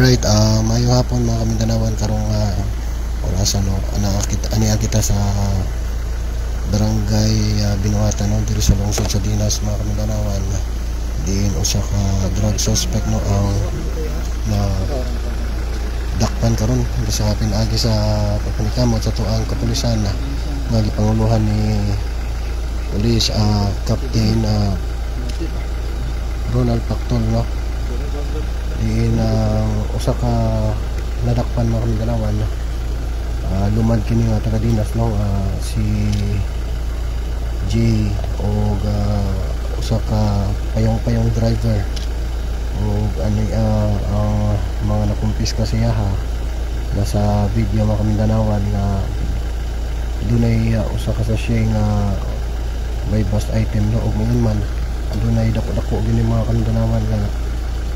Right, maayong hapon, mga kamindanawan. Karong orasan no, ana aniya kita sa barangay Binuatan no, diri sa lungsod sa Dinas, mga kamindanawan, diin usa ka drug suspect no ang na dakpan karon sa pinaagi sa pagpanikamot sa tuang kapulisan nga gipanguluhan ni Police Captain Ronald Pactol no. Diin ang usa ka nadakpan, mga kamindanawan, lumad kini nga taga Dinas no, si J og usa ka payong-payong driver og ani ang mga nakumpiska siya ha nasa video, mga kamindanawan, nga dunay usa ka sachet nga buy bust item no. Og ingon man adunay dako-dako gini, mga kamindanawan, nga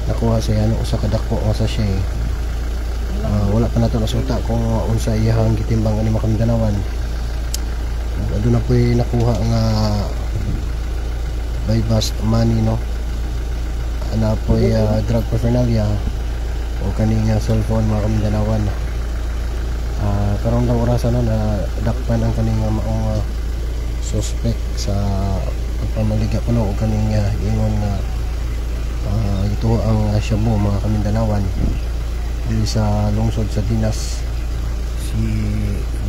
nakuha siya no, usa ka dako nga sachet. Wala pa nato nasuta kung unsa iyahang gitimbang ani, mga kamindanawan. Aduna po'y nakuha nga buy bust money no, ana po'y drug paraphernalia o kaning cellphone, mga kamindanawan. Karon lang orasan no na dakpan ang kaning maong suspect sa pagpamaligya kuno og kaning ingon nga ito ang shabu, mga kamindanawan, diri sa lungsod sa Dinas. Si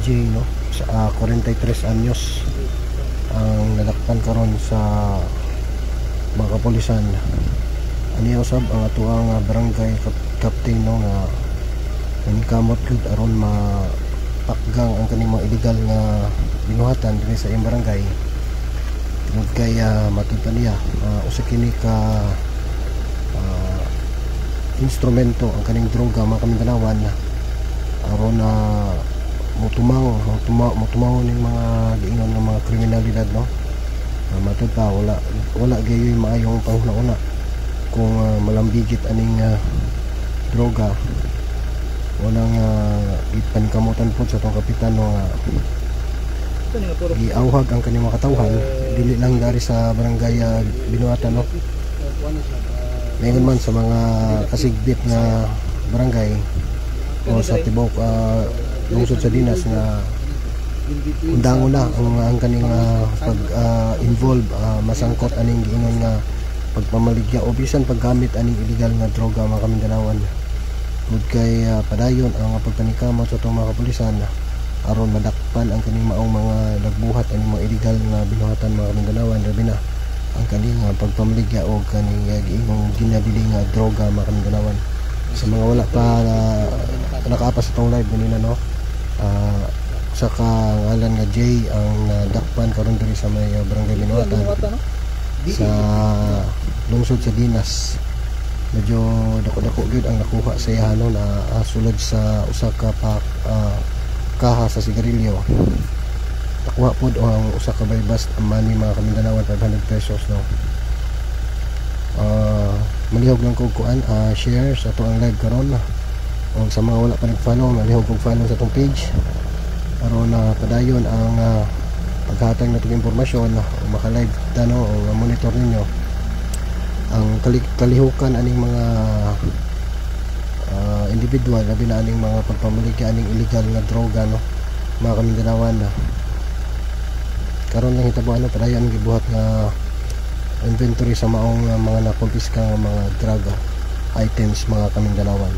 J no, sa 43 anyos ang nadakpan karon sa mga kapulisan. Ani usab ang atuang barangay captain no nga naningkamot gyud aron mapakgang ang kaning mga illegal nga binuhatan diri sa iyang barangay, tungod kay matud pa niya usa kini ka instrumento ang kaning droga, mga kamindanawan, aron na motumang motumaw ning mga giingon nga mga kriminalidad no. Matud pa wala gayoy maayong panghuna-una kung malambigit aning droga. Walang gipanikamutan pod sa atong kapitan no nga giawhag ang kaning mga katawhan dili lang dari sa barangay Binuatan no, maingon man sa mga kasigbit nga barangay o sa tibuok lungsod sa Dinas nga undangon na ang kaning pag involve, masangkot aning giingon nga pagpamaligya o bisan paggamit aning illegal nga droga, mga kamindanawan, tungod kay padayon ang pagpanikamot sa atong mga kapulisan aron madakpan ang kaning maong mga nagbuhat aning mga illegal nga binuhatan, mga kamindanawan, labi na ang kaning pagpamaligya o kaning giingong ginadili nga droga, mga kamindanawan. Sa mga wala pa nakaapas sa atong live ganina no, sa ka ngalan nga Jay ang nadakpan karon diri sa may barangay Binuatan sa lungsod sa Dinas. Medyo dako-dako gyud ang nakuha sa iya no, na sulod sa usa ka kaha sa sigarilyo. Nakuha pod ang usa ka buy bust money, mga kamindanawan, 500 pesos no. Malihog lang kog kuan, share sa ato ang live karon og sa mga wala pa nag-follow, malihog kog follow sa atong page aron na padayon ang paghatag natong impormasyon o maka-live ta no, o monitor ninyo ang kalihukan aning mga individual, labi na aning mga pagpamaligya aning illegal nga droga no, mga kamindanawan. Na karon lang hitabo ano, padayon ang gibuhat nga inventory sa maong mga nakumpiska nga mga drug items, mga kamindanawan.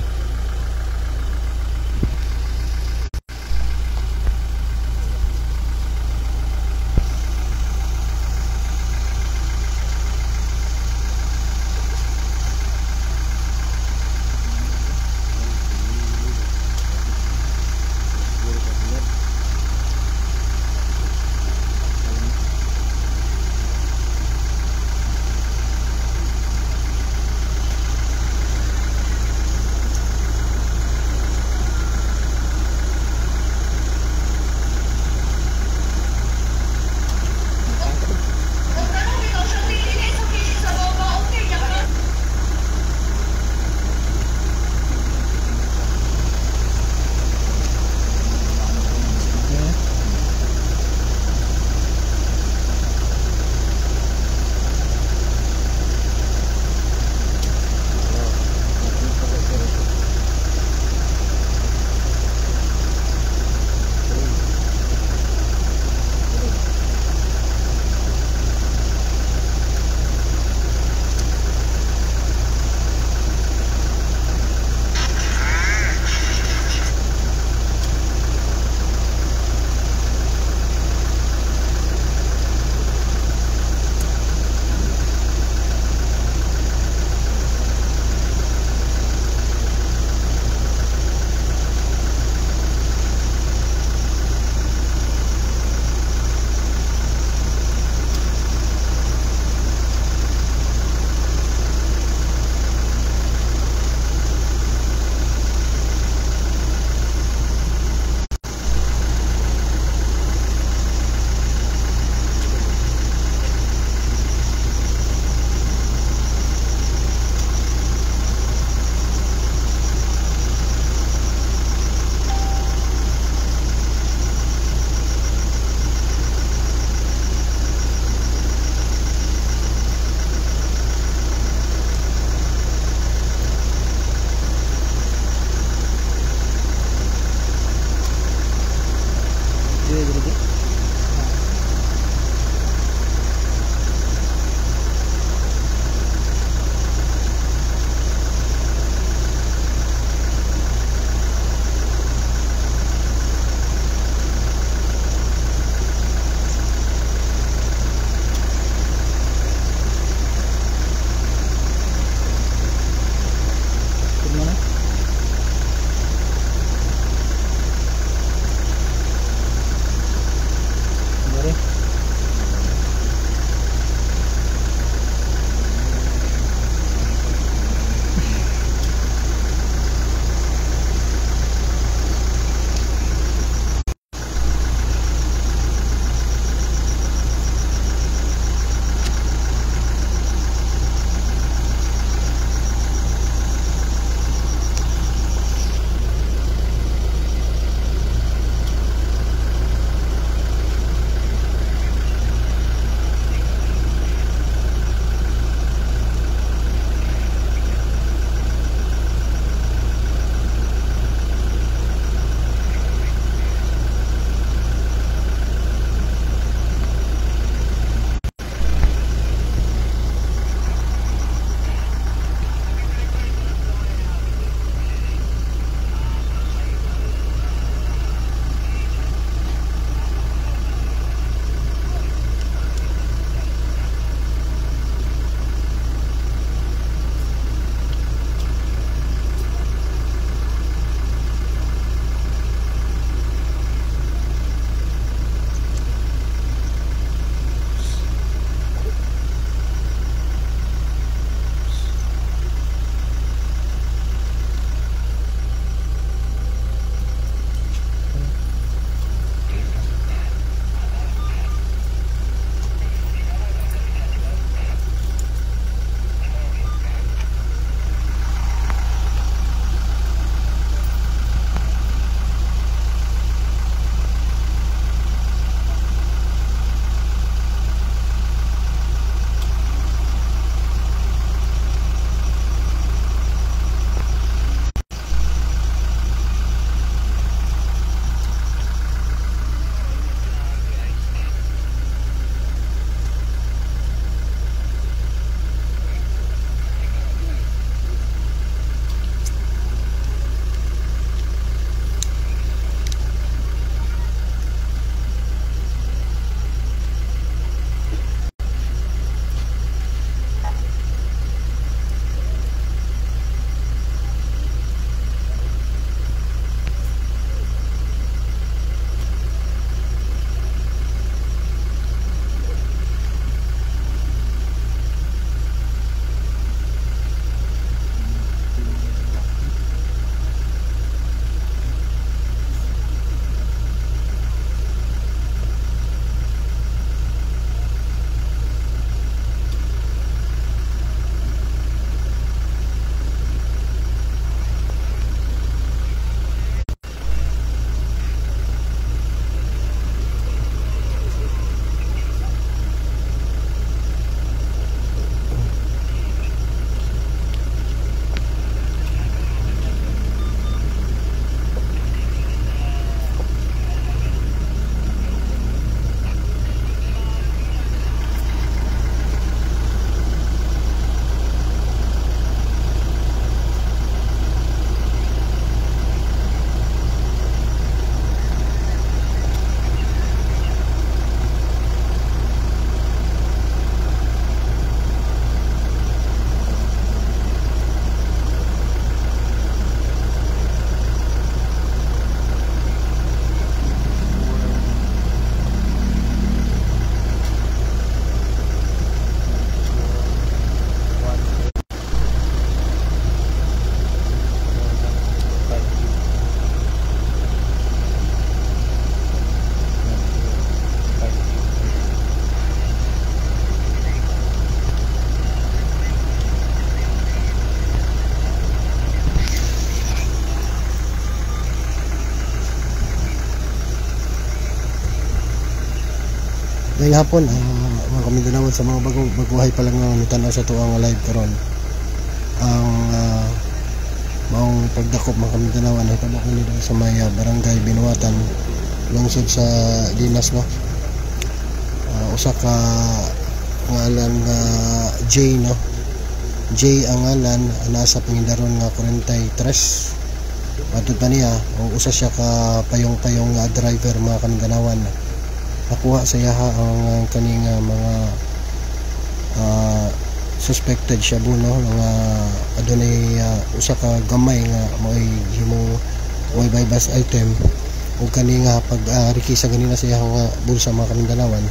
Ngayong hapon, mga kamindanawan, sa mga baguhay pa lang nga nitanaw sa tuang live karon. Ang maong pagdakop, mga kamindanawan, hitabo kini diri sa may barangay Binuatan, lungsod sa Dinas, no. Usa ka ngalan nga J, no. J ang ngalan, nasa pangindaron nga 43. Matud pa niya, o usa siya ka payong-payong nga driver, mga kamindanawan. Nakuha sa iyaha ang kaning mga suspected shabu, no, nga adunay usa ka gamay nga mo'y himong mo'y buy-bust item, ug kani nga pag rikisa ganina sa iyang bulsa, mga kamindanawan,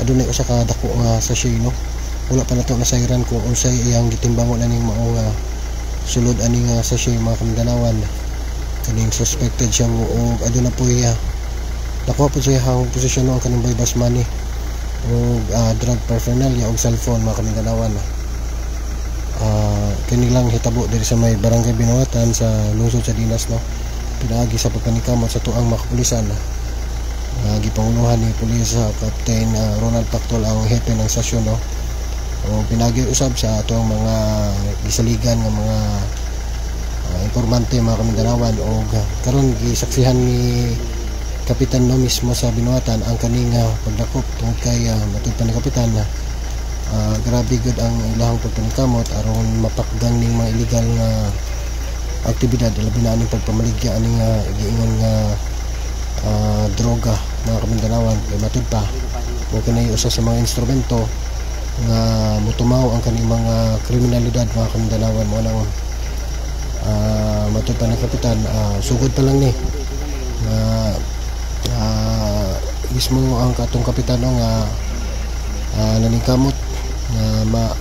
adunay usa ka dako nga sachet, no. Wala pa nato nasayran kung unsay iyang gitimbangon aning mao nga sulod ani nga sachet, mga kamindanawan, kaning suspected shabu. Ug aduna po iya nakuha po sa iyang posisyon ang kaning buy-bust money ug drug paraphernalia ug cellphone, mga kamindanawan. Kini lang hitabo diri sa may barangay Binuatan sa lungsod sa Dinas, no, pinaagi sa pagpanikamot sa tuang mga kapulisan gipanguluhan ni Police Captain Ronald Pactol, ang hepe ng stasyon, no, o pinagi usab sa atuang mga gisaligan nga mga informante, mga kamindanawan. Og karon gisaksihan ni Kapitan, no, mismo sa Binuatan ang kaning pagdakop tungod kay matud pa ni Kapitan na grabe gud ang ilahang pagpanikamot aron mapakgang ning mga illegal nga aktibidad, labi na aning pagpamaligya aning giingon nga droga, mga kamindanawan, kay matud pa mo kini usa sa mga instrumento nga motumaw ang kaning mga kriminalidad, mga kamindanawan. Mo nang matud pa ni Kapitan, sugod pa lang ni nga mismo ang katong kapitan, no, nga naningkamot nga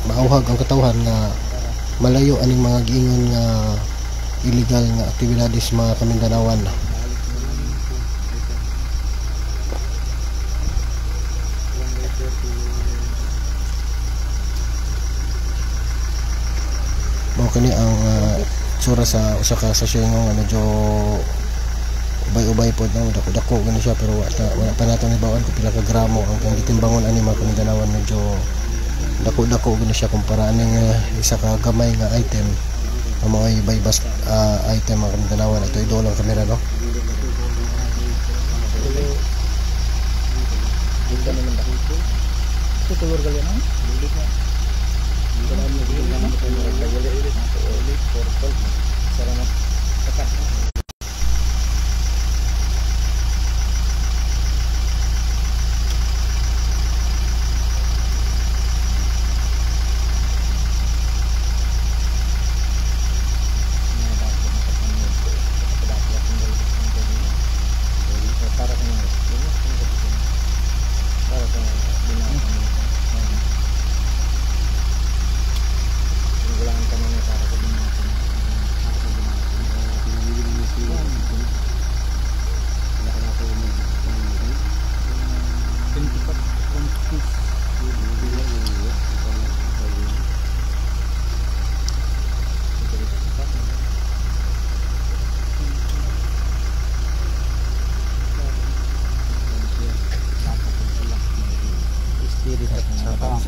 maauhag ang katawhan nga malayo aning mga giingon nga illegal nga aktibidades, mga kamindanawan. Mao kini ang tsura sa usa ka sachet nga medyo ubay-ubay pod, no, dako-dako gani siya, pero wala pa nato nibawon kung pila ka gramo ang kang gitimbangon ani, mga kamindanawan. Medyo dako-dako gani siya kumpara aning isa ka gamay nga item ang mga buy-bust item, mga kamindanawan. Ato idol ang kamera, no.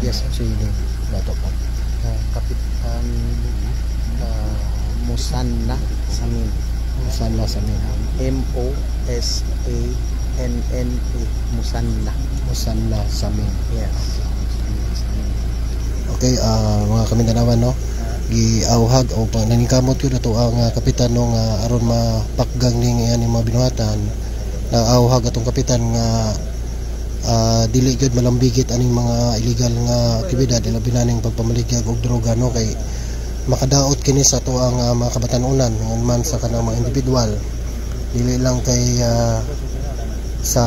Yes, si Dato po. Kapitan Musanna Samin. Musanna Samin. Mosanna, Musanna. Musanna Samin. Yes. Okay, mga kamindanawan, no, giauhag o pang naningkamot yun ato ang kapitan, no, nga aron mapakgang ning iyan mga binuhatan. Naauhag atong kapitan nga dili gyud malambigit aning mga illegal nga aktibidad, labi na ning pagpamaligyag og droga, no, kay makadaot kini sa ato ang mga kabatan-unan ngon man sa kanang mga individual, dili lang kay sa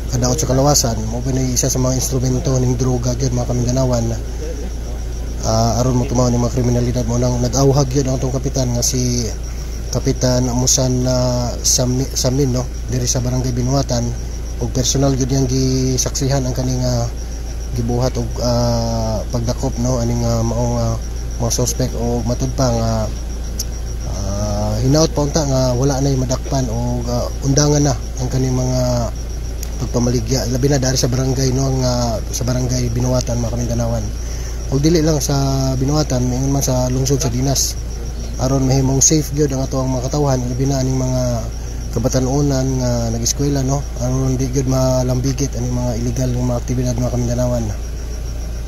kadaot sa kalawasan. Mo ni isa sa mga instrumento ning droga gyud, mga kamindanawan, aron mo tumaw ning mga kriminalidad. Mo nang nag-awhag gyud ang atong kapitan nga si Kapitan Musan Samin, no, diri sa barangay Binuatan, ug personal gyud niyang gisaksihan ang kaning gibuhat og pagdakop, no, aning maong mga suspect. Og matud pa nga hinaot pa unta nga wala nay madakpan og undangan na ang kaning mga pagpamaligya, labi na dari sa barangay, no, nga sa barangay Binuatan, mga kamindanawan. Ug dili lang sa Binuatan, ingon man sa lungsod sa Dinas, aron mahimong safe gyud ang atoang mga katawhan, labi na aning mga kabatan-onan nga nag-eskwela, no, aron di gyud malambigit aning mga illegal nga mga aktibidad, mga kamindanawan.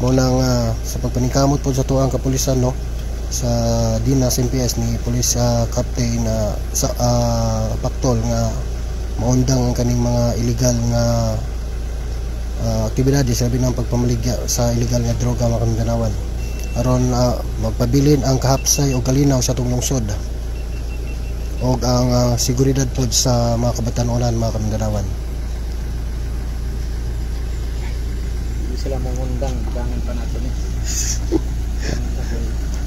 Mao nang sa pagpaningkamot pod sa tuang kapulisan, no, sa Dinas MPS ni Police Captain sa Pactol nga maundang ang kaning mga illegal nga aktibidades, labi ng pagpamaligya sa illegal nga droga, mga kamindanawan, aron magpabilin ang kahapsay o kalinaw sa atong lungsod og ang seguridad pod sa mga kabatan-onan, mga kamindanawan. Hindi sila mangundang, bugangan pa natin eh.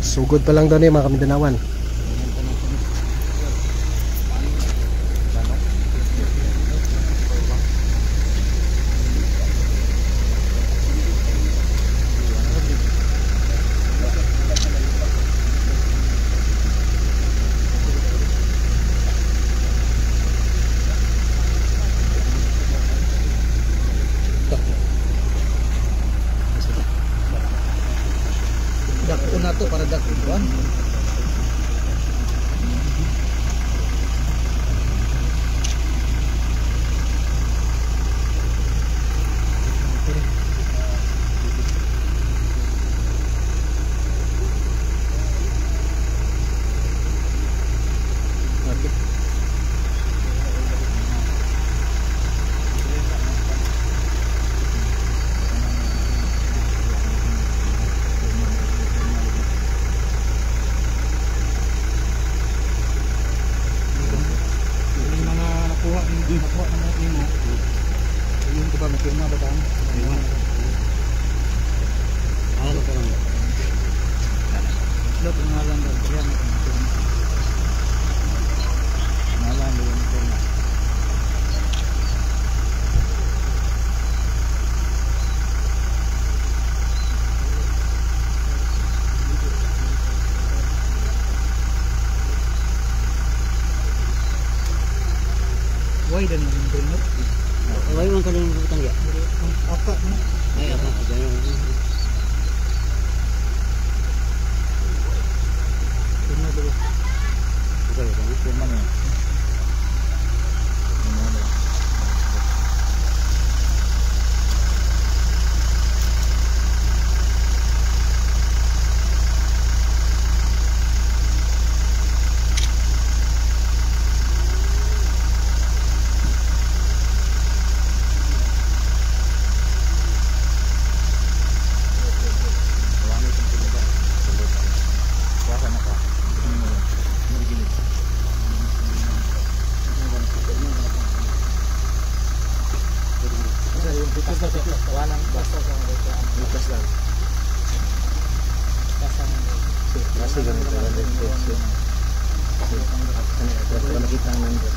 Sugod pa lang daw ni, mga kamindanawan. Bugangan pa natin eh. Dako na to para dako kuan. Okay. Yung mga nakuha, yung nakuha na nimo. Yung ko ba may pirma ba tayo? Ano ka lang? Lot ang ngalan daw. Kaya may pirma. Ngalan yung pirma. Why dan yung pirma? Why man ka lang butang ya? Aka na. Ay, ako. Pirma ba? Pirma niya. Kasi ganito, 106. Nakita ang number.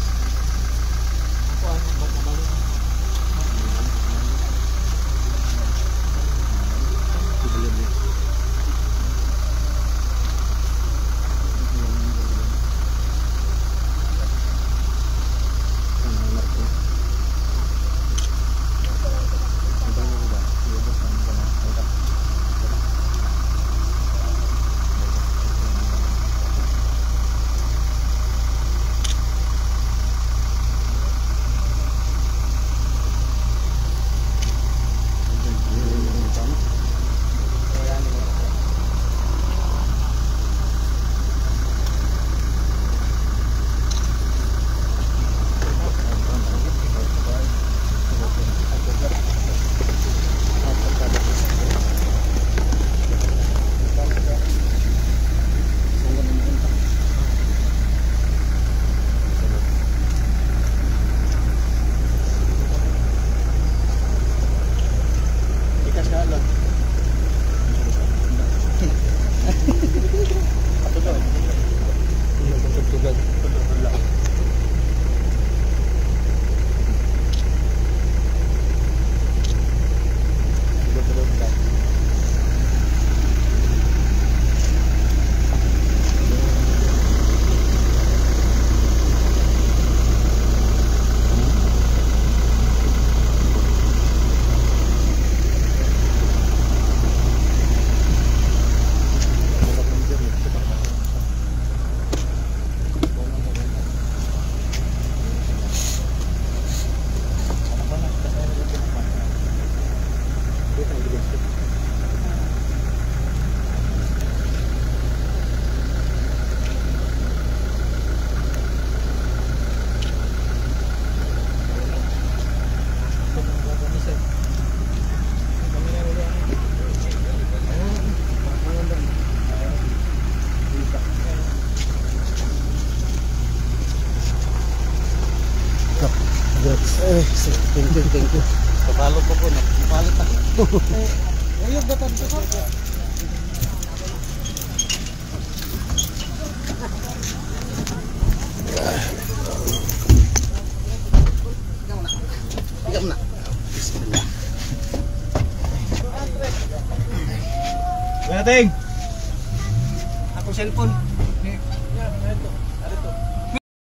Thank you. Kapalo ko po, napalit na. Ayun, gatan ko. Ikaw na. Bismillah. Kuya Ting! Ako cellphone.